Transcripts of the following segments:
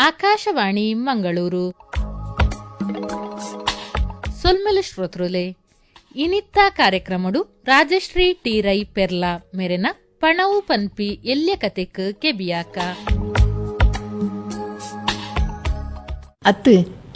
Akashvani Mangaluru. ಸೊಲ್ಮೆಲು ಶ್ರೋತೃಲೆ, ಇನಿತ್ತ ಕಾರ್ಯಕ್ರಮಡು Rajashree T Rai Perla ಮೆರೆನ ಪಣವು ಪನ್ಪಿ ಎಲ್ಯ ಕತೆಕ್ ಕೆಬಿಯಾಕ. ಅತ್ತು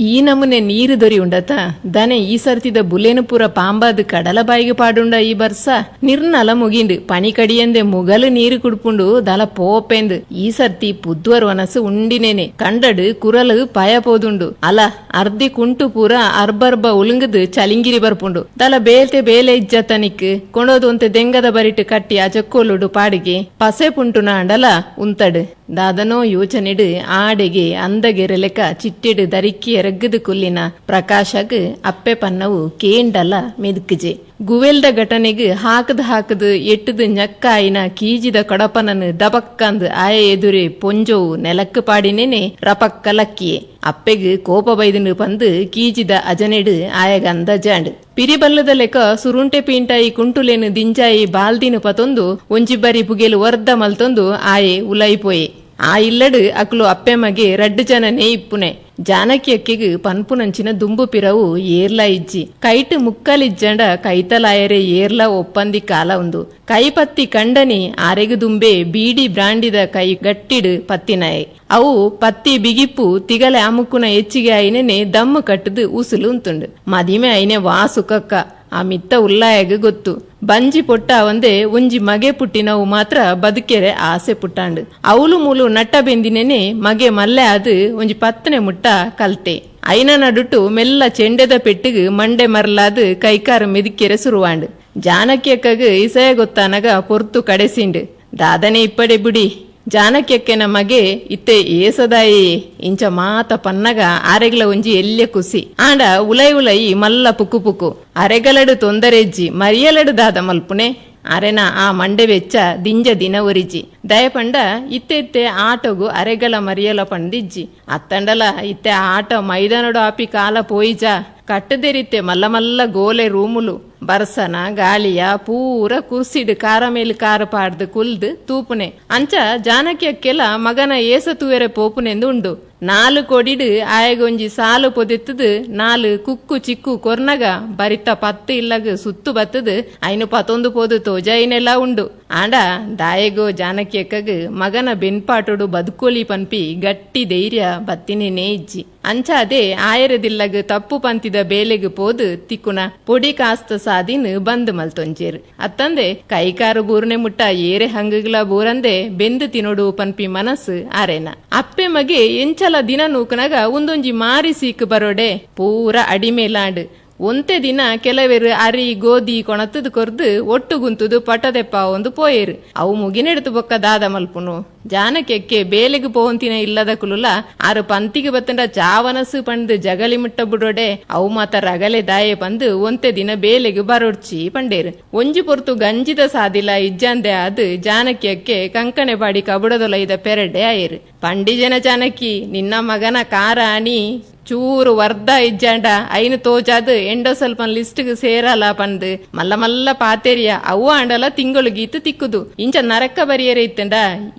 ಈ ನಮೂನೆ ನೀರು ದೊರಿ ಉಂಡತ ದನೆ ಈ ಸರ್ತಿದ ಬುಲೇನು ಪೂರ ಪಾಂಬಾದ್ ಕಡಲ ಬಾಯಿಗೆ ಪಾಡುಂಡ. ಈ ಬರ್ಸ ನಿರ್ನಲ ಮುಗಿಂಡು ಪನಿ ಕಡಿಯಂದೆ ಮುಗಲು ನೀರು ಕುಡ್ಪುಂಡು ದಲ ಪೋಪೆಂದು. ಈ ಸರ್ತಿ ಪುದ್ವರ್ ವನಸು ಉಂಡಿನೇನೆ ಕಂಡಡು ಕುರಲು ಪಾಯ ಪೋದುಂಡು. ಅಲ ಅರ್ಧಿ ಕುಂಟು ಪೂರ ಅರ್ಬರ್ಬ ಉಲುಂಗುದು ಚಲಿಂಗಿರಿ ಬರ್ಪುಂಡು. ದಲ ಬೇಲ್ತೆ ಬೇಲೆ ಇಜ್ಜತನಿಕ್ ಕೊಂಡೋದು ಒಂತೆ ದೆಂಗದ ಬರಿಟ್ ಕಟ್ಟಿ ಆ ಚಕ್ಕೋಲುಡು ಪಾಡಿಗೆ ಪಸೆ ಪುಂಟುನ ಅಂಡಲ ಉಂತಡು. ದಾದನೋ ಯೋಚನೆಡು ಆಡೆಗೆ ಅಂದಗೆರೆಲೆಕ ಚಿಟ್ಟೆಡು ದರಿಕ್ಕಿ ಎರಗ್ಗದು ಕುಲ್ಲಿನ ಪ್ರಕಾಶಗ್ ಅಪ್ಪೆ ಪನ್ನವು ಕೇಂಡಲ ಮೆದುಕುಜೆ. ಗುವೆಲ್ದ ಘಟನೆಗ್ ಹಾಕದ್ ಹಾಕದ್ ಎಟ್ಟುದು ñಕ್ಕಾಯಿನ ಕೀಜಿದ ಕಡಪನನು ದಬಕ್ಕಂದು ಆಯ ಎದುರೆ ಪೊಂಜೋವು ನೆಲಕ್ಕು ಪಾಡಿನೇನೆ ರಪಕ್ಕ ಲಕ್ಕಿಯೆ. ಅಪ್ಪೆಗ್ ಕೋಪ ಬೈದನು ಪಂದು ಕೀಜಿದ ಅಜನೆಡು ಆಯಗ ಅಂದಜಾಂಡ್. ಪಿರಿಬಲ್ಲದ ಲೆಕ್ಕ ಸುರುಂಟೆ ಪೀಂಟಾಯಿ ಕುಂಟುಲೇನು ದಿಂಜಾಯಿ ಬಾಲ್ದಿನ ಪತೊಂದು ಒಂಜಿ ಬರಿ ಪುಗೆಲು ವರ್ದ ಮಲ್ತೊಂದು ಆಯೆ ಉಲೈಪೋಯೆ. ಆ ಇಲ್ಲಡು ಅಕ್ಲು ಅಪ್ಪೆ ಮಗೆ ರಡ್ಡು ಜನನೇ ಇಪ್ಪುನೆ. ಜಾನಕಿ ಅಕ್ಕೆಗ್ ಪನ್ಪುನಂಚಿನ ದುಂಬು ಪಿರವು ಏರ್ಲಾ ಇಜ್ಜಿ. ಕೈಟ್ ಮುಕ್ಕಲಿಜ್ಜಂಡ ಕೈತಲಾಯರೆ ಏರ್ಲಾ ಒಪ್ಪಂದಿ ಕಾಲ ಉಂದು. ಕೈಪತ್ತಿ ಕಂಡನಿ ಆರೆಗ್ ದುಂಬೆ ಬೀಡಿ ಬ್ರಾಂಡಿದ ಕೈ ಗಟ್ಟಿಡು ಪತ್ತಿನಾಯೆ. ಅವು ಪತ್ತಿ ಬಿಗಿಪ್ಪು ತಿಗಲೆ ಅಮುಕ್ಕುನ ಹೆಚ್ಚಿಗೆ ಆಯಿನೇ ದಮ್ಮು ಕಟ್ಟದು ಉಸುಲು ಉಂತುಂಡು. ಮದಿಮೆ ಆಯಿನೆ ವಾ ಸುಖಕ್ಕ ಆ ಮಿತ್ತ ಉಲ್ಲಾಯಗ್ ಗೊತ್ತು. ಬಂಜಿ ಪೊಟ್ಟ ಒಂದೇ ಒಂಜಿ ಮಗೆ ಪುಟ್ಟಿನವು ಮಾತ್ರ ಬದುಕೆರೆ ಆಸೆ ಪುಟ್ಟಾಂಡು. ಅವಲು ಮೂಲು ನಟ್ಟ ಬೆಂದಿನೇನೆ ಮಗೆ ಮಲ್ಲೆ ಅದು ಒಂಜಿ ಪತ್ತನೆ ಮುಟ್ಟ ಕಲ್ತೆ. ಐನ ನಡುಟು ಮೆಲ್ಲ ಚೆಂಡೆದ ಪೆಟ್ಟಿಗೆ ಮಂಡೆ ಮರಲಾದು ಕೈಕಾರ ಮೆದಿಕೆರೆ ಸುರುವಾಂಡು. ಜಾನಕಿ ಅಕ್ಕಗ್ ಇಸಯ ಗೊತ್ತಾನಗ ಪೊರ್ತು ಕಡೆಸಿಂಡು. ದಾದನೆ ಇಪ್ಪಡೆ ಬಿಡಿ, ಜಾನಕ್ಯಕ್ಕೆನ ಮಗೆ ಇತ್ತೆ ಏಸದಾಯೇ ಇಂಚ ಮಾತ ಪನ್ನಗ ಆರೆಗ್ಲ ಒಂಜಿ ಎಲ್ಯ ಕುಸಿ. ಆಂಡ ಉಲೈ ಉಲೈ ಮಲ್ಲ ಪುಕ್ಕು ಪುಕ್ಕು. ಅರೆಗಲಡು ತೊಂದರೆಜ್ಜಿ, ಮರಿಯಲಡು ದಾದ ಮಲ್ಪುನೆ. ಅರೆನ ಆ ಮಂಡೆ ವೆಚ್ಚ ದಿಂಜ ದಿನ ಒರಿಜಿ. ದಯಪಂಡ ಇತ್ತೆ ಇತ್ತೆ ಆಟೋಗು ಅರೆಗಲ ಮರಿಯಲ ಪಂದಿಜ್ಜಿ. ಅತ್ತಂಡಲ ಇತ್ತೆ ಆಟ ಮೈದಾನಡು ಆಪಿ ಕಾಲ ಪೋಯಿಜಾ. ಕಟ್ಟದೆರಿತ್ತೆ ಮಲ್ಲ ಮಲ್ಲ ಗೋಲೆ ರೂಮುಲು. ಬರ್ಸನ ಗಾಳಿಯ ಪೂರ ಕುರ್ಸಿಡು ಕಾರ ಮೇಲ್ ಕಾರ ಪಾಡ್ದು ಕುಲ್ದು ತೂಪುನೆ. ಅಂಚ ಜಾನಕಿ ಅಕ್ಕೆಲ ಮಗನ ಏಸ ತೂವೆರೆ ಪೋಪುನೆಂದು ಉಂಡು. ನಾಲು ಕೊಡಿಡು ಆಯಗೊಂಜಿ ಸಾಲು ಪೊದೆತ್ತದು ನಾಲು ಕುಕ್ಕು ಚಿಕ್ಕು ಕೊರ್ನಗ ಬರಿತ ಪತ್ತು ಇಲ್ಲಗ ಸುತ್ತು ಬತ್ತದು ಐನು ಪತೊಂದು ಪೋದು ತೋಜಾಯಿನೆಲ್ಲ ಉಂಡು. ಆಂಡ ದಾಯೆಗೋ ಜಾನಕಿ ಅಕ್ಕಗ್ ಮಗನ ಬೆನ್ಪಾಟೋಡು ಬದುಕೋಲಿ ಪನ್ಪಿ ಗಟ್ಟಿ ಧೈರ್ಯ ಬತ್ತಿನೇನೇ ಇಜ್ಜಿ. ಅಂಚಾದೆ ಆಯರದಿಲ್ಲಗ್ ತಪ್ಪು ಪಂತಿದ ಬೇಲೆಗ್ ಪೋದು ತಿಕ್ಕುನ ಪೊಡಿ ಕಾಸ್ತ ಸಾದಿನ್ ಬಂದ್ ಮಲ್ತೊಂಜೇರು. ಅತ್ತಂದೆ ಕೈಕಾರು ಬೂರ್ನೆ ಮುಟ್ಟ ಏರೆ ಹಂಗುಗಳ ಬೂರಂದೆ ಬೆಂದು ತಿನೋಡು ಪನ್ಪಿ ಮನಸ್ಸು ಆರೇನ. ಅಪ್ಪೆ ಮಗೆ ಎಂಚಲ ದಿನ ನೂಕುನಗ ಒಂದೊಂಜಿ ಮಾರಿ ಸೀಕ್ ಬರೋಡೆ ಪೂರ ಅಡಿಮೇಲಾಂಡ್. ಒಂತೆ ದಿನ ಕೆಲವೆರು ಅರಿ ಗೋಧಿ ಕೊಣತದು ಕೊರ್ದು ಒಟ್ಟು ಗುಂತುದು ಪಟದೆಪ್ಪ ಒಂದು ಪೋಯೇರು. ಅವು ಮುಗಿನೆಡ್ತು ಬೊಕ್ಕ ದಾದ ಮಲ್ಪುನು. ಜಾನಕೆಕ್ಕೆ ಬೇಲೆಗ್ ಪೋವಂತಿನ ಇಲ್ಲದ ಕುಲುಲ ಆರು ಪಂತಿಗೆ ಬತ್ತಂಡ ಚಾವನಸು ಪಂದು ಜಗಲಿ ಮುಟ್ಟ ಬುಡೋಡೆ ಅವು ಮಾತ ರಗಲೆ ದಾಯೆ ಪಂದು ಒಂತೆ ದಿನ ಬೇಲೆಗ್ ಬರೋಡ್ಚಿ ಪಂಡೇರು. ಒಂಜಿ ಪೊರ್ತು ಗಂಜಿದ ಸಾದಿಲ ಇಜ್ಜಂದೆ ಅದು ಜಾನಕಿಯಕ್ಕೆ ಕಂಕಣೆ ಬಾಡಿ ಕಬುಡದೊಲೈದ ಪೆರಡೆ ಆಯೇರು. ಪಂಡಿಜನ ಜಾನಕಿ ನಿನ್ನ ಮಗನ ಕಾರ ಅಣಿ ಚೂರು ವರ್ಧ ಇಜ್ಜಾಂಡ ಐನು ತೋಜಾದು ಎಂಡೋ ಸ್ವಲ್ಪ ಲಿಸ್ಟ್ಗೆ ಸೇರಲ್ಲ ಪಂದು ಮಲ್ಲ ಮಲ್ಲ ಪಾತೆರಿಯ ಅವು ಆಂಡಲ ತಿಂಗಳು ಗೀತು ತಿಕ್ಕುದು. ಇಂಚ ನರಕ ಬರಿಯರೆ ಇತ್ತಂಡ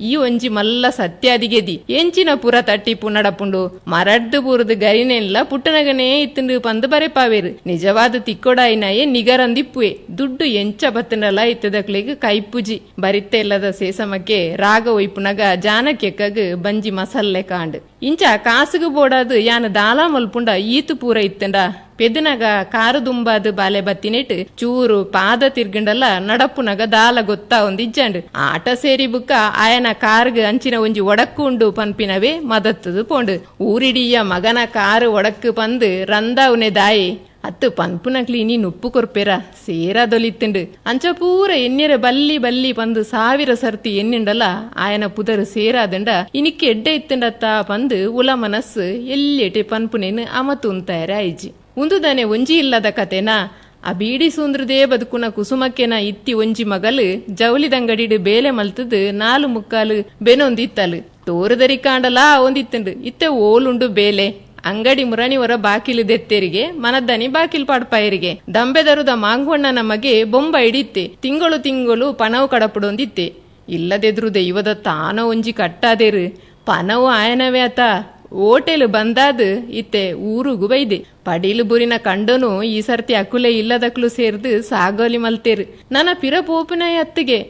ಈ ಒಂಜಿ ಮಲ್ಲ ಸತ್ಯಾದಿಗೆದಿ ಎಂಚಿನ ಪುರ ತಟ್ಟಿಪು ನಡಪುಂಡು. ಮರಡ್ದು ಬೂರುದು ಗರಿನೆಲ್ಲ ಪುಟ್ಟನಗನೇ ಇತ್ತಂಡು ಪಂದು ಬರೆಪಾವೇರು. ನಿಜವಾದ ತಿಕ್ಕೊಡಾಯಿನಾಯೆ ನಿಗರಂದಿಪ್ಪುವೆ. ದುಡ್ಡು ಎಂಚ ಬತ್ತಂಡಲ ಇತ್ತದಕ್ಲೆಗ್ ಕೈಪುಜಿ. ಬರಿತ್ತೆ ಇಲ್ಲದ ಸೇಸಮಕ್ಕೆ ರಾಗ ಒಯ್ಪುನಗ ಜಾನಕ್ಯಕ್ಕಗ್ ಬಂಜಿ ಮಸಲ್ಲೆ ಕಾಂಡು. ಇಂಚ ಕಾಸುಗು ಬೋಡಾದು ಯಾನ ದಾಲ ಮಲ್ಪುಂಡ ಈತು ಪೂರ ಇತ್ತಂಡ ಪೆದನಗ ಕಾರು ದುಂಬಾದು ಬಾಲೆ ಬತ್ತಿನೆಟ್ ಚೂರು ಪಾದ ತಿರ್ಗಂಡಲ್ಲ ನಡಪುನಗ ದಾಲ ಗೊತ್ತಾ ಒಂದ್ ಇಜ್ಜಾಂಡ್. ಆಟ ಸೇರಿ ಬುಕ್ಕ ಆಯನ ಕಾರ್ಗ್ ಅಂಚಿನ ಒಂಜಿ ಒಡಕ್ಕು ಉಂಡು ಪನ್ಪಿನವೇ ಮದತ್ತದು ಪೋಂಡು. ಊರಿಡಿಯ ಮಗನ ಕಾರು ಒಡಕ್ಕು ಪಂದು ರಂದಾವುನೆ ದಾಯಿ ಅತ್ತು ಪನ್ಪುನಕ್ಲಿ ಇನಿ ನುಪ್ಪು ಕೊರ್ಪೆರ ಸೇರಾ ದೊಲಿತ್ತುಂಡು. ಅಂಚ ಪೂರ ಎನ್ನೆರೆ ಬಲ್ಲಿ ಬಲ್ಲಿ ಪಂದು ಸಾವಿರ ಸರ್ತಿ ಎನ್ನಿಂಡಲ ಆಯನ ಪುದರು ಸೇರಾದಂಡ ಇನಿಕ್ಕೆ ಎಡ್ಡೆ ಇತ್ತುಂಡತ್ತ ಪಂದು ಉಲ ಮನಸ್ಸು ಎಲ್ಲೆಟೆ ಪನ್ಪುನೇನು ಅಮತು ಉಂತಾಯರೆ ಆಯ್ಜಿ. ಉಂದುದಾನೆ ಒಂಜಿ ಇಲ್ಲದ ಕತೆನಾ. ಆ ಬೀಡಿ ಸೂಂದ್ರದೇ ಬದುಕುನ ಕುಸುಮಕ್ಕೆನ ಇತ್ತಿ ಒಂಜಿ ಮಗಲು ಜವಳಿದಂಗಡಿಡು ಬೇಲೆ ಮಲ್ತದು ನಾಲು ಮುಕ್ಕಾಲು ಬೆನೊಂದಿತ್ತಲು. ತೋರುದರಿ ಕಾಂಡಲಾ ಒಂದಿತ್ತುಂಡು. ಇತ್ತೆ ಓಲುಂಡು ಬೇಲೆ. ಅಂಗಡಿ ಮುರಣಿವರ ಬಾಕಿಲು ದೆತ್ತೆರಿಗೆ ಮನದ್ದನಿ ಬಾಕಿಲು ಪಾಡ್ಪಾಯರಿಗೆ. ದಂಬೆದರುದ ಮಾಂಗುವಣ್ಣನ ಮಗೆ ಬೊಂಬ ಹಿಡಿತ್ತೆ. ತಿಂಗಳು ತಿಂಗಳು ಪಣವು ಕಡಪುಡೊಂದಿತ್ತೆ. ಇಲ್ಲದೆದ್ರು ದೈವದ ತಾನ ಒಂಜಿ ಕಟ್ಟಾದೇರು ಪನವು ಆಯನವೇ ಆತ. ಹೋಟೆಲ್ ಬಂದಾದ್ ಇತ್ತೆ ಊರುಗು ಬೈದೆ. ಪಡೀಲು ಬುರಿನ ಕಂಡನು ಈ ಸರ್ತಿ ಅಕುಲೆ ಇಲ್ಲದಕ್ಲು ಸೇರ್ದು ಸಾಗೋಲಿ ಮಲ್ತೇರು. ನನ ಪಿರ ಪೋಪಿನ ಅತ್ತಿಗೆ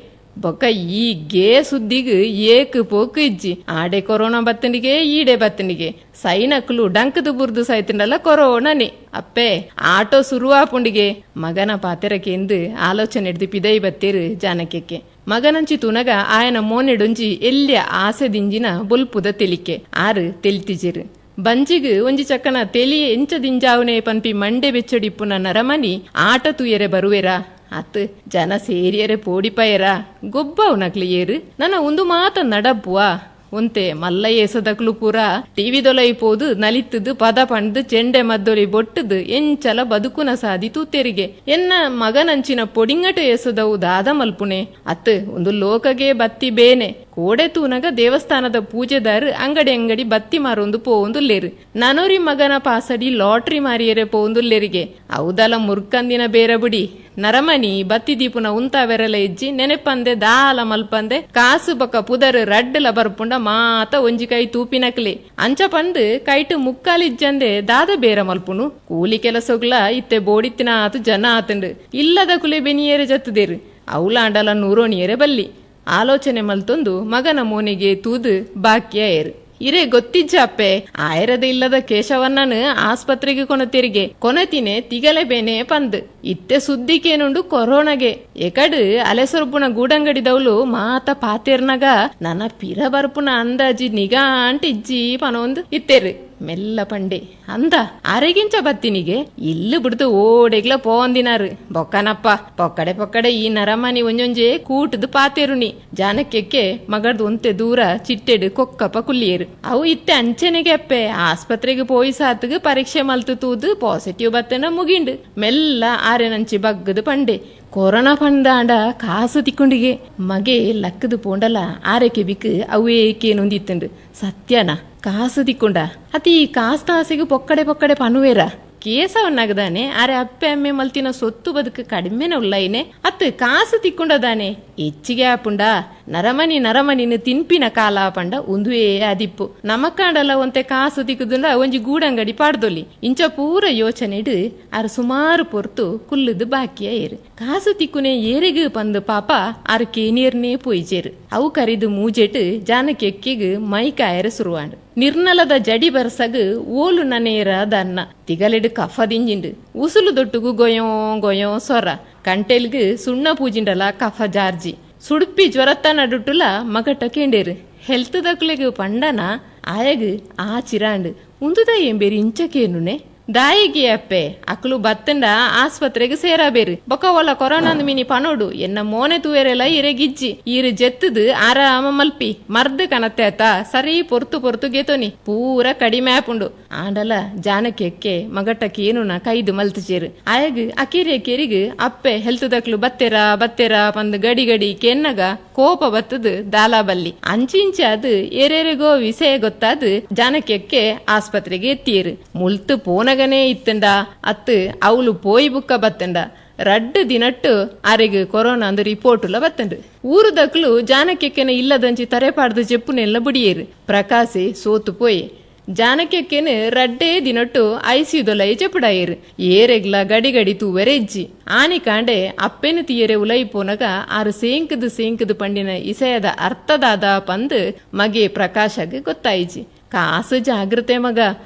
ಬೊಕ್ಕ ಈ ಗೇ ಸುದ್ದಿಗ್ ಏಕ್ ಪೋಕು ಇಜ್ಜಿ. ಆಡೆ ಕೊರೋನಾ ಬತ್ತಂಡಿಗೆ ಈಡೆ ಬತ್ತಂಡಿಗೆ ಸೈನಕ್ಲು ಡಂಕದ ಬುರ್ದು ಸೈತಂಡಲ್ಲ ಕೊರೋನನೆ. ಅಪ್ಪೆ ಆಟೋ ಸುರುವಾಪುಂಡಿಗೆ ಮಗನ ಪಾತೆರಕೆಂದು ಆಲೋಚನೆ ಹಿಡ್ದು ಪಿದೈ ಬತ್ತೇರು ಜಾನಕ್ಯಕ್ಕೆ. ಮಗನಂಚಿ ತುನಗ ಆಯನ ಮೋನೆಡೊಂಜಿ ಎಲ್ಯ ಆಸೆ ದಿಂಜಿನ ಬೊಲ್ಪುದ ತೆಲಿಕೆ ಆರು ತೆಲಿತಿಜೆರು. ಬಂಜಿಗ್ ಒಂಜಿ ಚಕ್ಕನ ತೆಲಿ ಎಂಚ ದಿಂಜಾವುನೆ ಪನ್ಪಿ ಮಂಡೆ ಬೆಚ್ಚಡಿಪ್ಪುನ ನರಮನಿ ಆಟ ತೂಯರೆ ಬರುವೆರಾ ಅತ್ ಜನ ಸೇರಿಯರೆ ಪೋಡಿಪಯರ ಗೊಬ್ಬವು ಏರು ನನ್ನ ಒಂದು ಮಾತ ನಡಪ್ಪುವ ಒಂತೆ ಮಲ್ಲ ಏಸದಕ್ಲು ಪೂರ ಟಿವಿ ಪೋದು ನಲಿತ್ತದು ಪದ ಪಂಡ್ದು ಚೆಂಡೆ ಮದ್ದೊಲಿ ಬೊಟ್ಟದು ಎಂಚಲ ಬದುಕುನ ಸಾದಿ ತೂತೆರಿಗೆ. ಎನ್ನ ಮಗನಂಚಿನ ಪೊಡಿಂಗಟ ಏಸದವು ದಾದ ಮಲ್ಪುಣೆ ಅತ್ ಒಂದು ಲೋಕಗೆ ಬತ್ತಿ ಬೇನೆ. ಕೋಡೆ ತೂನಗ ದೇವಸ್ಥಾನದ ಪೂಜೆದಾರು ಅಂಗಡಿ ಅಂಗಡಿ ಬತ್ತಿ ಮಾರೊಂದು ಪೋವೊಂದುಲ್ಲೇರು. ನನೋರಿ ಮಗನ ಪಾಸಡಿ ಲಾಟ್ರಿ ಮಾರಿಯರೆ ಪೋವೊಂದುಲ್ಲೇರಿಗೆ. ಔದಲ ಮುರ್ಕಂದಿನ ಬೇರ ಬುಡಿ ನರಮನಿ ಬತ್ತಿ ದೀಪುನ ಉಂತಾವೆರಲ ಇಜ್ಜಿ ನೆನೆಪಂದೆ ದಾಲ ಮಲ್ಪಂದೆ ಕಾಸು ಬೊಕ ಪುದರ್ ರಡ್ಡಲ ಬರ್ಪುಂಡ ಮಾತ ಒಂಜಿ ಕೈ ತೂಪಿನಕ್ಲೆ ಅಂಚ ಪಂದ್ ಕೈಟು ಮುಕ್ಕಾಲಿಜ್ಜಂದೆ ದಾದ ಬೇರ ಮಲ್ಪುನು. ಕೂಲಿ ಕೆಲಸಗ್ಲ ಇತ್ತೆ ಬೋಡಿತ್ತಿನ ಆತು ಜನ ಆತಂಡು ಇಲ್ಲದ ಕುಲೆ ಬೆನಿಯೇರೆ ಜತ್ತುದೇರು ಔಲಾಂಡಲ ನೂರೋಣಿಯರೆ ಬಲ್ಲಿ. ಆಲೋಚನೆ ಮಲ್ತೊಂದು ಮಗನ ಮೋನೆಗೆ ತೂದು ಬಾಕಿಯ ಏರು. ಇರೇ ಗೊತ್ತಿಜ್ಜಾಪೆ ಆಯರದ ಇಲ್ಲದ ಕೇಶವಣ್ಣನು ಆಸ್ಪತ್ರೆಗೆ ಕೊನತೆರಿಗೆ ಕೊನತಿನೆ ತಿಗಲೆ ಬೇನೆ ಪಂದ್ ಇತ್ತೆ ಸುದ್ದಿಕೇನುಂಡು ಕೊರೋನಾಗೆ. ಎಕಡು ಅಲೆಸೊರ್ಪುನ ಗೂಡಂಗಡಿದವಳು ಮಾತ ಪಾತೆರ್ನಗ ನನ್ನ ಪಿರ ಬರ್ಪುನ ಅಂದಾಜಿ ನಿಗಾ ಅಂಟಿಜ್ಜಿ ಪನೊಂದು ಇತ್ತೇರು. ಮೆಲ್ಲ ಪಂಡೆ ಅಂದ ಅರೆಗಿಂಚ ಬತ್ತಿನಿಗೆ ಇಲ್ಲು ಬಿಡ್ದು ಓಡೆಗ್ಲ ಪೋಂದಿನಾರು. ಬೊಕ್ಕನಪ್ಪ ಪೊಕ್ಕಡೆ ಪೊಕ್ಕಡೆ ಈ ನರಮನಿ ಒಂಜೊಂಜೆ ಕೂಟದು ಪಾತೆರುನಿ. ಜಾನಕ್ಕೆಕ್ಕೆ ಮಗಡ್ದು ಒಂತೆ ದೂರ ಚಿಟ್ಟೆಡು ಕೊಕ್ಕಪ್ಪ ಕುಲ್ಲಿಯರು. ಅವು ಇತ್ತೆ ಅಂಚೆನೆಗೆ ಅಪ್ಪೆ ಆಸ್ಪತ್ರೆಗೆ ಪೋಯಿ ಸಾತುಗು ಪರೀಕ್ಷೆ ಮಲ್ತು ತೂದು ಪಾಸಿಟಿವ್ ಬತ್ತನ ಮುಗಿಂಡು. ಮೆಲ್ಲ ಆರೆನಂಚಿ ಬಗ್ಗದು ಪಂಡೆ ಕೊರೋನಾ ಪಂದಾಂಡ ಕಾಸು ತಿಕ್ಕೊಂಡಿಗೆ. ಮಗೆ ಲಕ್ಕದು ಪೋಂಡಲ ಆರೆಕೆ ಬಿಕ್ ಅವೇ ಕೇನೊಂದಿತ್ತಂಡು. ಸತ್ಯನ ಕಾಸು ತಿಕ್ಕೊಂಡ ಅತಿ ಕಾಸ್ತಾಸೆಗೆ ಪೊಕ್ಕಡೆ ಪೊಕ್ಕಡೆ ಪನುವೇರ ಕೇಸವನ್ನಾಗದಾನೆ ಆರೆ ಅಪ್ಪೆ ಅಮ್ಮೆ ಮಲ್ತಿನ ಸೊತ್ತು ಬದುಕು ಕಡಿಮೆನ ಉಲ್ಲೈನೆ ಅತ್ತು ಕಾಸು ತಿಕ್ಕೊಂಡದಾನೆ ಹೆಚ್ಚಿಗೆ ಆಪುಂಡ ನರಮನಿ ನರಮನಿನ ತಿನ್ಪಿನ ಕಾಲ ಪಂಡ ಉಂದುವೇ ಅದಿಪ್ಪು. ನಮಕಾಂಡಲ ಒಂತೆ ಕಾಸು ತಿಕ್ಕುದುಂಡ ಒಂಜಿ ಗೂಡಂಗಡಿ ಪಾಡ್ದೊಲಿ ಇಂಚ ಪೂರ ಯೋಚನೆಡು ಆರು ಸುಮಾರು ಪೊರ್ತು ಕುಲ್ಲುದು ಬಾಕಿಯ ಏರು. ಕಾಸು ತಿಕ್ಕುನೆ ಏರಿಗು ಪಂದು ಪಾಪ ಆರು ಕೇನಿಯರ್ನೇ ಪೊಯ್ಜೇರು. ಅವು ಕರಿದು ಮೂಜೆಟು ಜಾನಕ್ಕೆಕ್ಕಿಗ್ ಮೈಕಾಯರ ಸುರುವಾಂಡು. ನಿರ್ನಲದ ಜಡಿ ಬರ್ಸಗ್ ಓಲು ನನೇರ ದನ್ನ ತಿಗಲೆಡು ಕಫದಿಂಜಿಂಡು ಉಸುಲು ದೊಟ್ಟುಗು ಗೊಯೋ ಗೊಯೋ ಸೊರ ಕಂಟೆಲ್ಗ್ ಸುಣ್ಣ ಪೂಜಿಂಡಲ ಕಫ ಜಾರ್ಜಿ ಸುಡುಪಿ ಜ್ವರತ್ತ ನಡುಟುಲ ಮಗಟ ಕೇಂಡೇರು. ಹೆಲ್ತ್ ದಕ್ಲೆಗ್ ಪಂಡನ ಆಯಗ್ ಆ ಚಿರಾಂಡು ಉಂದುದ ಎಂಬೇರಿ ಇಂಚಕೇನುನೆ ದಾಯಿಗೆ ಅಪ್ಪೆ ಅಕ್ಲು ಬತ್ತಂಡ ಆಸ್ಪತ್ರೆಗೆ ಸೇರಾಬೇರು. ಬೊಕ ಒಲ ಕೊರೋನಾಂದ್ ಮಿನಿ ಪನೋಡು ಎನ್ನ ಮೋನೆ ತೂವೆರೆಲ್ಲ ಇರೆಗಿಜ್ಜಿ ಈರು ಜೆತ್ತದು ಆರಾಮ ಮಲ್ಪಿ ಮರ್ದು ಕನತ್ತೆ ಆತ ಸರಿ ಪೊರ್ತು ಪೊರ್ತು ಗೆತೋನಿ ಪೂರ ಕಡಿಮೆ ಆಪುಂಡು. ಆಂಡಲ ಜಾನಕ್ಕೆಕ್ಕೆ ಮಗಟ್ಟಕ್ಕೇನುನ ಕೈದು ಮಲ್ತುಚೇರು. ಆಯಗ್ ಅಕೇರಿ ಅಕೇರಿಗ್ ಅಪ್ಪೆ ಹೆಲ್ತ್ ದಕ್ಲು ಬತ್ತೆರಾ ಬತ್ತೆರಾ ಪಂದ್ ಗಡಿ ಗಡಿ ಕೆನ್ನಗ ಕೋಪ ಬತ್ತದು ದಾಲಾ ಬಲ್ಲಿ ಅಂಚಿಂಚ ಅದು ಏರೇರಿಗೋ ವಿಷಯ ಗೊತ್ತಾದು ಜಾನಕ್ಕೆಕ್ಕೆ ಆಸ್ಪತ್ರೆಗೆ ಎತ್ತಿಯರು. ಮುಲ್ತು ಪೋನಗನೇ ಇತ್ತಂಡ ಅತ್ತು ಅವಳು ಪೋಯಿ ಬುಕ್ಕ ಬತ್ತಂಡ ರಡ್ಡು ದಿನಟ್ಟು ಆರೆಗ್ ಕೊರೋನಾ ಅಂದು ರಿಪೋರ್ಟುಲ ಬತ್ತಂಡು. ಊರುದಕ್ಲು ಜಾನಕ್ಕೆಕ್ಕೆನ ಇಲ್ಲದಂಚಿ ತರೆಪಾಡ್ದು ಜೆಪ್ಪುನೆಲ್ಲ ಬುಡಿಯೇರು. ಪ್ರಕಾಶೆ ಸೋತು ಪೋಯಿ ಜಾನಕ್ಕೆಕ್ಕೆನು ರಡ್ಡೇ ದಿನಟ್ಟು ಐಸಿಯುದೊಲೈ ಚೆಪ್ಪುಡಾಯೇರು. ಏರೆಗ್ಲ ಗಡಿ ಗಡಿ ತೂವೆರೆ ಇಜ್ಜಿ ಆನಿ ಕಾಂಡೆ ಅಪ್ಪೆನು ತೀಯರೆ ಉಲೈ ಪೋನಗ ಆರು ಸೇಂಕದು ಸೇಂಕದು ಪಂಡಿನ ಇಸಯದ ಅರ್ಥದಾದ ಪಂದು ಮಗೆ ಪ್ರಕಾಶಗ್ ಗೊತ್ತಾಯಿಜಿ. ಕಾಸು ಜಾಗೃತೆ ಮಗ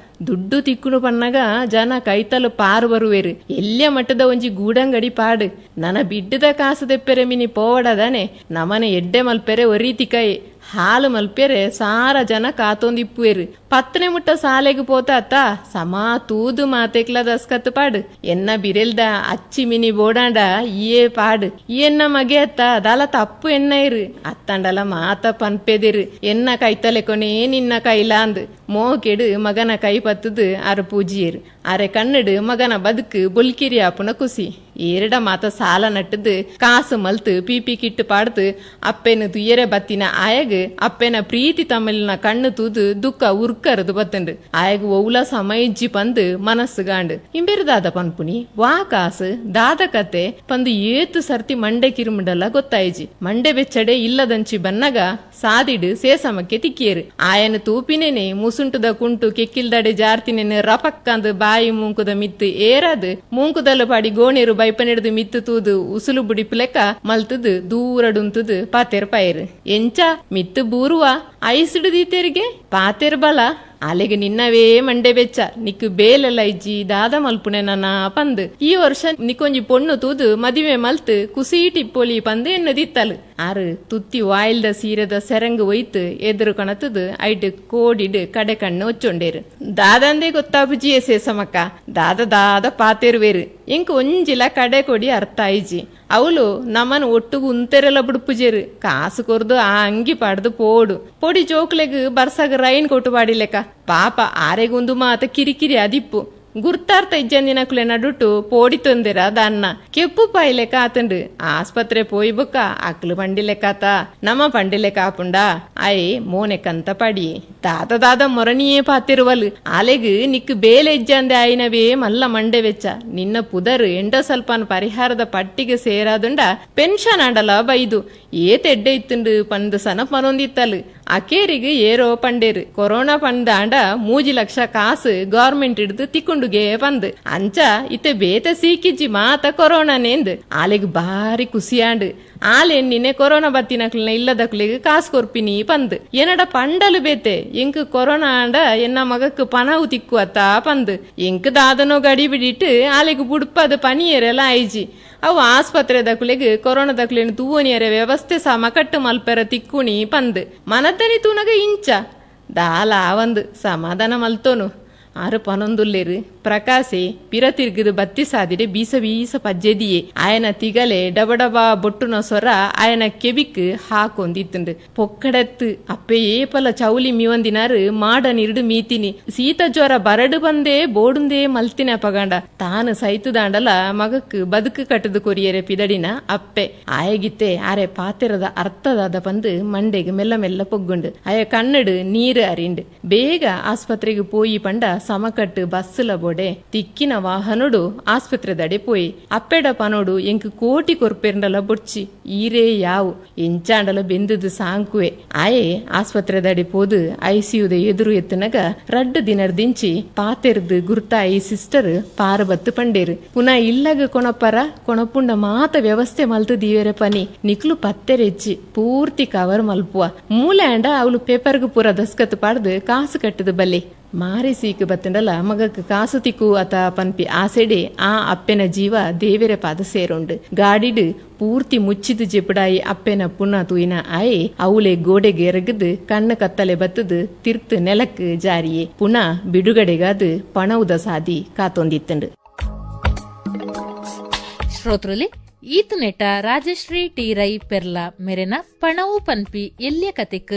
ದುಡ್ಡು ತಿಕ್ಕುನು ಪನ್ನಗ ಜನ ಕೈತಲು ಪಾರು ಬರುವೇರು. ಎಲ್ಯ ಮಟ್ಟದ ಒಂಜಿ ಗೂಡಂಗಡಿ ಪಾಡು ನನ ಬಿಡ್ಡದ ಕಾಸು ದೆಪ್ಪೆರೆ ಮಿನಿ ಪೋವಡದಾನೆ ನಮನೆ ಎಡ್ಡೆ ಮಲ್ಪೆರೆ ಒರೀತಿಕೈ ಹಾಲು ಮಲ್ಪೆರೆ ಸಾರ ಜನ ಕಾತೊಂದಿಪ್ಪುವೇರು. ಪತ್ತನೆ ಮುಟ್ಟ ಸಾಲೆಗ್ ಪೋತಾತ ಸಮಾ ತೂದು ಮಾತೆಕ್ಲ ದಸ್ಕತ್ ಪಾಡು ಎನ್ನ ಬಿರೆಲ್ದ ಅಚ್ಚಿ ಮಿನಿ ಬೋಡಾಂಡ ಇಯೇ ಪಾಡು ಎನ್ನ ಮಗೆ ಅತ್ತ ದಾಲ ತಪ್ಪು ಎನ್ನ ಇರು ಅತ್ತಂಡಲ ಮಾತ ಪನ್ಪೆದಿರು ಎನ್ನ ಕೈತಲೆಕೊನೇ ನಿನ್ನ ಕೈಲಾಂದು ಮೋಕೆಡು ಮಗನ ಕೈ ಪತ್ತದು ಆರು ಪೂಜಿಯರು. ಆರೆ ಕಣ್ಣಡು ಮಗನ ಬದುಕು ಬೊಲ್ಕಿರಿ ಆಪುನ ಖುಷಿ. ಏರಡ ಮಾತ ಸಾಲ ನಟ್ಟದು ಕಾಸು ಮಲ್ತು ಪಿಪಿ ಕಿಟ್ಟು ಪಾಡ್ದು ಅಪ್ಪೆನ ತುಯ್ಯರೆ ಬತ್ತಿನ ಆಯಗ್ ಅಪ್ಪೆನ ಪ್ರೀತಿ ತಮಿಳಿನ ಕಣ್ಣು ತೂದು ದುಃಖ ಉರ್ಕರದು ಬತ್ತಂಡು. ಆಯಗ್ ಒವ್ಲ ಸಮಯಿಜ್ಜಿ ಪಂದು ಮನಸ್ಸು ಗಾಂಡು. ಇಂಬೆರ್ದಾದ ಪನ್ಪುನಿ ವಾ ಕಾಸು ದಾದ ಕತೆ ಪಂದು ಏತು ಸರ್ತಿ ಮಂಡೆ ಕಿರುಮುಂಡಲ ಗೊತ್ತಾಯಿಜಿ. ಮಂಡೆ ಬೆಚ್ಚಡೆ ಇಲ್ಲದಂಚಿ ಬನ್ನಗ ಸಾದಿಡು ಸೇಸಮಕ್ಕೆ ತಿಕ್ಕಿಯರು. ಆಯನ ತೂಪಿನೇನೆ ಮುಸುಂಟುದ ಕುಂಟು ಕೆಕ್ಕಿಲ್ದಡೆ ಜಾರ್ತಿನೇನೆ ರಪಕ್ಕಂದು ಬಾಯಿ ಮೂಂಕುದ ಮಿತ್ತು ಏರಾದು ಮೂಂಕುದಲ್ಲ ಪಾಡಿ ಗೋಣೇರು ಬೈಪನೆಡ್ದು ಮಿತ್ತು ತೂದು ಉಸುಲು ಬುಡಿಪು ಲೆಕ್ಕ ಮಲ್ತದು ದೂರಡುಂತುದು ಪಾತೆರ್ ಪೈರು. ಎಂಚ ಮಿತ್ತು ಬೂರುವ ಐಸಿಡು ದೀತೆರಿಗೆ ಪಾತೆರ್ ಬಲ ಅಲೆಗೆ ನಿನ್ನವೇ ಮಂಡೆ ಬೆಚ್ಚ ನಿಕ್ಕು ಬೇಲೆಲ್ಲ ಇಜ್ಜಿ ದಾದ ಮಲ್ಪುನೆ ನನ ಪಂದ್. ಈ ವರ್ಷ ನಿಕ್ಕೊಂಜಿ ಪೊಣ್ಣು ತೂದು ಮದಿವೆ ಮಲ್ತ್ ಕುಸೀಟಿ ಪೊಲಿ ಪಂದ್ ಎನ್ನದಿತ್ತಲು. ಆರು ತುತ್ತಿ ವಾಯಿಲ್ದ ಸೀರೆದ ಸೆರಂಗು ಒಯ್ತು ಎದುರು ಕಣತದು ಐಟ್ ಕೋಡಿಡು ಕಡೆ ಕಣ್ಣು ಒಚ್ಚೊಂಡೇರು. ದಾದಂದೇ ಗೊತ್ತಾಪುಜಿಯೇ ಸೇಸಮಕ್ಕ ದಾದ ದಾದ ಪಾತೆರುವೇರು. ಇಂಕ್ ಒಂಜಿಲ ಕಡೆ ಕೊಡಿ ಅರ್ಥ ಆಯ್ಜಿ. ಅವಳು ನಮ್ಮನ್ ಒಟ್ಟುಗು ಉಂತೆರೆಲ್ಲ ಬುಡುಪುಜೇರು. ಕಾಸು ಕೊರ್ದು ಆ ಅಂಗಿ ಪಾಡ್ದು ಪೋಡು ಪೊಡಿ ಜೋಕ್ಲೆಗ್ ಬರ್ಸಾಗ ರೈನ್ ಕೊಟ್ಟು ಪಾಡಿಲೆಕ್ಕ ಪಾಪ ಆರೆಗುಂದು ಮಾತ ಕಿರಿಕಿರಿ ಅದಿಪ್ಪು. ಗುರ್ತಾರ್ಥ ಇಜ್ಜಂದಿನಕುಲೆ ನಡುಟು ಪೋಡಿ ತೊಂದೆರ ದನ್ನ ಕೆಪ್ಪು ಪಾಯಿಲೆಕ್ಕ ಆತಂಡು. ಆಸ್ಪತ್ರೆ ಪೋಯಿ ಬುಕ್ಕ ಅಕ್ಲು ಪಂಡಿಲೆಕ್ಕಾತ ನಮ್ಮ ಪಂಡಿಲೆಕ್ಕ ಆಪುಂಡ ಆಯ್ ಮೋನೆಕಂತ ಪಡಿ ದಾದ ದಾದ ಮೊರಣಿಯೇ ಪಾತಿರುವಲ್. ಆಲೆಗ್ ನಿಕ್ಕು ಬೇಲೆ ಇಜ್ಜಂದೆ ಆಯಿನವೇ ಮಲ್ಲ ಮಂಡೆ ವೆಚ್ಚ. ನಿನ್ನ ಪುದರ್ ಎಂಡ ಸ್ವಲ್ಪನ್ ಪರಿಹಾರದ ಪಟ್ಟಿಗೆ ಸೇರಾದುಂಡ ಪೆನ್ಷನ್ ಆಂಡಲ ಬೈದು ಏತೆಡ್ಡೆ ಇತ್ತುಂಡು ಪಂದು ಸನ ಪನೊಂದಿತ್ತಲು. ಅಕೇರಿಗೆ ಏರೋ ಪಂಡೇರು ಕೊರೋನಾ ಪಂದ ಆಂಡ 3 ಲಕ್ಷ ಕಾಸು ಗವರ್ಮೆಂಟ್ ಹಿಡ್ದು ತಿಕ್ಕೊಂಡುಗೆ ಪಂದ್. ಅಂಚ ಇತ್ತೆ ಬೇತ ಸೀಕಿಜ್ಜಿ ಮಾತ ಕೊರೋನಾನೇಂದ್. ಆಲೆಗ್ ಬಾರಿ ಖುಷಿಯಾಂಡು. ಆಲೆ ನಿನ್ನೆ ಕೊರೋನಾ ಬತ್ತಿನಕ್ಲೆನ ಇಲ್ಲದಕ್ಲೆಗ್ ಕಾಸು ಕೊರ್ಪಿನಿ ಪಂದ್. ಏನಡ ಪಂಡಲು ಬೇತೆ ಎಂಕ್ ಕೊರೋನಾ ಆಂಡ ಎನ್ನ ಮಗಕ್ ಪನವು ತಿಕ್ಕುವತ್ತ ಪಂದ್. ಎಂಕ್ ದಾದನೋ ಗಡಿ ಬಿಡಿಟ್ಟು ಆಲೆಗ್ ಬುಡ್ಪದ ಪನಿಯರೆಲ್ಲ ಆಯ್ಜಿ. ಅವು ಆಸ್ಪತ್ರೆ ದಕುಲೆಗ್ ಕೊರೋನಾ ದಕುಲೆನ್ ತೂವನಿಯರೆ ವ್ಯವಸ್ಥೆ ಸಮಕಟ್ಟು ಮಲ್ಪೆರ ತಿಕ್ಕುಣಿ ಪಂದ್. ಮನತನಿ ತೂನಗ ಇಂಚ ದಾಲ ಆವಂದು ಸಮಾಧಾನ ಮಲ್ತೋನು. ಆರು ಪನೊಂದುಲ್ಲೇರು ಪ್ರಕಾಶೆ ಪಿರ ತಿರ್ಗದು ಬತ್ತಿ ಸಾದಿಡೆ ಬೀಸ ಬೀಸ ಪಜ್ಜೆದಿಯೇ. ಆಯನ ತಿಗಲೆ ಡಬಡಬ ಬೊಟ್ಟುನ ಸೊರ ಆಯನ ಕೆಬಿಕ್ ಹಾಕೊಂದಿತ್ತುಂಡು. ಪೊಕ್ಕಡೆತ್ತು ಅಪ್ಪೆ ಏಪಲ ಚೌಲಿ ಮೀವಂದಿನಾರು ಮಾಡ ನಿರುಡು ಮೀತಿನಿ. ಸೀತ ಜ್ವರ ಬರಡು ಬಂದೇ ಬೋಡುಂದೇ ಮಲ್ತಿನ ಪಗಂಡ. ತಾನು ಸೈತುದಾಂಡಲ ಮಗಕ್ ಬದುಕು ಕಟ್ಟದು ಕೊರಿಯರೆ ಪಿದಡಿನ ಅಪ್ಪೆ. ಆಯಗಿತ್ತೆ ಆರೆ ಪಾತೆರದ ಅರ್ಥದಾದ ಬಂದು ಮಂಡೆಗೆ ಮೆಲ್ಲ ಮೆಲ್ಲ ಪೊಗ್ಗುಂಡು. ಆಯ ಕಣ್ಣಡು ನೀರು ಅರಿಂಡು. ಬೇಗ ಆಸ್ಪತ್ರೆಗೆ ಪೋಯಿ ಪಂಡ ಸಮಕಟ್ಟು ಬಸ್ಸುಲ ಬೋಡೆ ತಿಕ್ಕಿನ ವಾಹನೋಡು ಆಸ್ಪತ್ರೆದಡೆ ಪೋಯಿ. ಅಪ್ಪೆಡ ಪನೋಡು ಎಂಕ್ ಕೋಟಿ ಕೊರ್ಪೆರ್ಂಡಲ ಬೊಡ್ಚಿ ಈರೇ ಯಾವು ಎಂಚಾಂಡಲ ಬೆಂದದು ಸಾಂಕುವೆ. ಆಯೆ ಆಸ್ಪತ್ರೆದಡೆ ಪೋದು ಐಸಿಯುದ ಎದುರು ಎತ್ತನಗ ರಡ್ಡು ದಿನರ್ದಿಂಚಿ ಪಾತೆರ್ದು ಗುರ್ತಾಯಿ ಸಿಸ್ಟರ್ ಪಾರಬತ್ತು ಪಂಡೇರು. ಪುನಃ ಇಲ್ಲಗ ಕೊಣಪರ ಕೊಣಪುಂಡ ಮಾತ ವ್ಯವಸ್ಥೆ ಮಲ್ತು ದೀವೆರೆ ಪನಿ ನಿಕ್ಲು ಪತ್ತೆರೆಚ್ಚಿ ಪೂರ್ತಿ ಕವರ್ ಮಲ್ಪುವ ಮೂಲೆ ಅಂಡ ಅವಳು ಪೇಪರ್ಗು ಪೂರ ದಸ್ಕತ್ ಪಾಡ್ದು ಕಾಸು ಕಟ್ಟದು ಬಲ್ಲೆ. ಮಾರಿ ಸೀಕು ಬತ್ತಂಡಲ ಮಗಕ್ ಕಾಸು ತಿಕ್ಕು ಅತ ಪನ್ಪಿ ಆಸೆಡೆ ಆ ಅಪ್ಪೆನ ಜೀವ ದೇವೆರ ಪಾದ ಸೇರುಂಡು. ಗಾಡಿಡು ಪೂರ್ತಿ ಮುಚ್ಚಿದು ಜೆಪುಡಾಯಿ ಅಪ್ಪೆನ ಪುನ ತೂಯಿನ ಆಯೆ ಅವಳೆ ಗೋಡೆಗೆ ಎರಗದು ಕಣ್ಣು ಕತ್ತಲೆ ಬತ್ತದು ತಿರ್ತು ನೆಲಕ್ ಜಾರಿಯೇ. ಪುನಃ ಬಿಡುಗಡೆಗಾದು ಪಣವುದ ಸಾದಿ ಕಾತೊಂದಿತ್ತಂಡು. ಶ್ರೋತೃಲಿ ಈತು ನೆಟ ರಾಜಶ್ರೀ ಟಿ ರೈ ಪೆರ್ಲಾ ಮೆರೆನ ಪಣವು ಪನ್ಪಿ ಎಲ್ಯ ಕತೆಕ್